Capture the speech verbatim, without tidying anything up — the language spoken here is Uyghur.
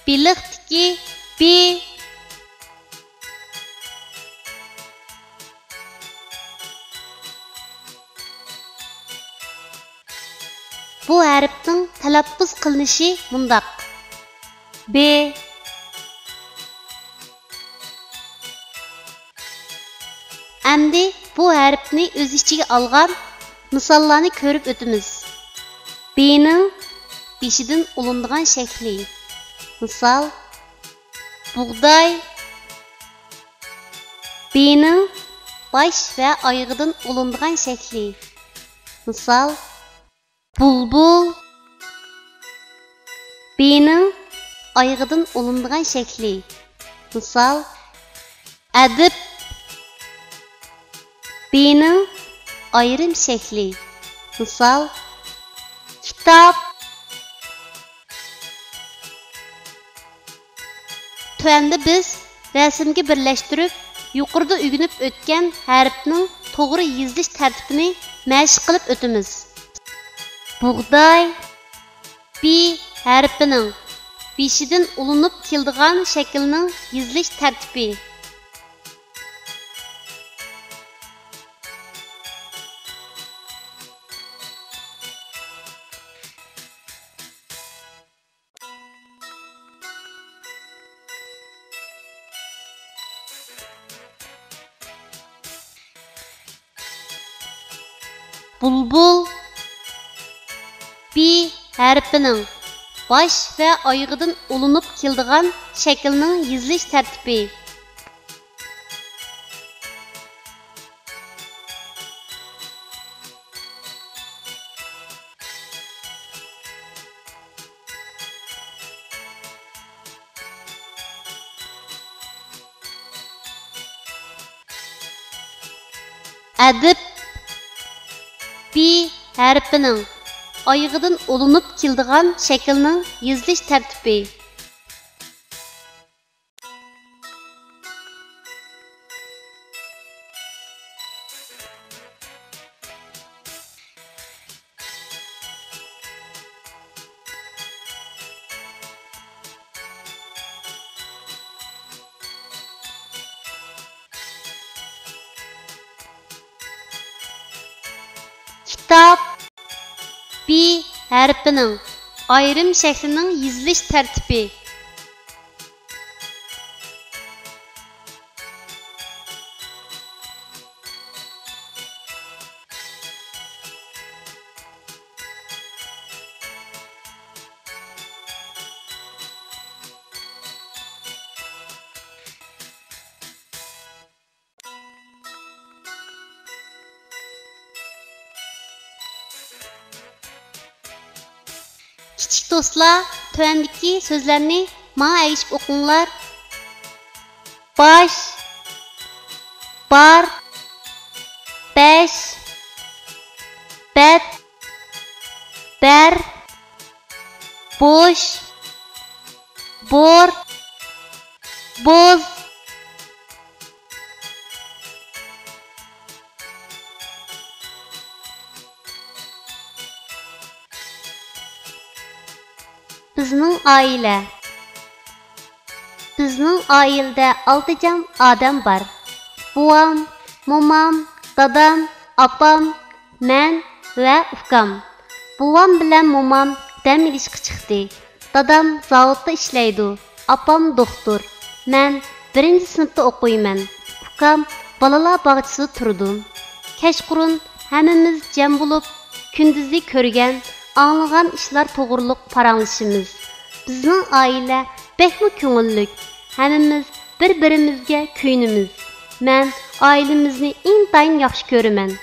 بېلىقتىكى بى. بۇ ھەرپنىڭ تەلەپپۇز قىلىنىشى مۇنداق: بې. ئەمدى بۇ ھەرپنى ئۆز ئىچىگە ئالغان مىساللارنى كۆرۈپ ئۆتىمىز. بېنىڭ بېشىدىن ئۇلىنىدىغان شەكلى. مىسال، بۇغداي. بېنىڭ باش ۋە ئايىغىدىن ئۇلىنىدىغان شەكلى. مىسال، بۇلبۇل. بېنىڭ ئايىغىدىن ئۇلىنىدىغان شەكلى. مىسال، ئەدىب. بېنىڭ ئايرىم شەكلى. مىسال، كىتاب. تۆۋەندە بىز رەسىمگە بىرلەشتۈرۈپ، يۇقىرىدا ئۆگىنىپ ئۆتكەن ھەرپنىڭ توغرا يېزىلىش تەرتىپىنى مەشىق قىلىپ ئۆتىمىز. بۇغداي، بې ھەرپىنىڭ بېشىدىن ئۇلىنىپ كېلىدىغان شەكىلنىڭ يېزىلىش تەرتىپى. بۇلبۇل، بې ھەرپىنىڭ باش ۋە ئايىغىدىن ئۇلىنىپ كېلىدىغان شەكىلنىڭ يېزىلىش تەرتىپى. ئەدىب، بې ھەرپىنىڭ ئايىغىدىن ئۇلىنىپ كېلىدىغان شەكىلنىڭ يېزىلىش تەرتىپى. كىتاب، بې ھەرپىنىڭ ئايرىم شەكلىنىڭ يېزىلىش تەرتىپى. كىچىك دوستلار، تۆۋەندىكى سۆزلەرنى ماڭا ئەگىشىپ ئوقۇڭلار. باش، بار، بەش، بەت، بەر، بوش، بور، بوز. بىزنىڭ ئائىلە. بىزنىڭ ئائىلىدە ئالتە جان ئادەم بار. بوۋام، مومام، دادام، ئاپام، مەن ۋە ئۇكام. بوۋام بىلەن مومام دەم ئېلىشقا چىقتى. دادام زاۋۇتتا ئىشلەيدۇ، ئاپام دوختۇر. مەن بىرىنچى سىنىپتا ئوقۇيمەن. ئۇكام بالىلار باغچىسىدا تۇرىدۇ. كەچقۇرۇن ھەممىمىز جەم بولۇپ، كۈندۈزى كۆرگەن، ئاڭلىغان ئىشلار توغرۇلۇق پاراڭلىشىمىز. بىزنىڭ ئائىلە بەكمۇ كۆڭۈللۈك. ھەممىمىز بىر-بىرىمىزگە كۆيۈنىمىز. مەن ئائىلىمىزنى ئىنتايىن ياخشى كۆرىمەن.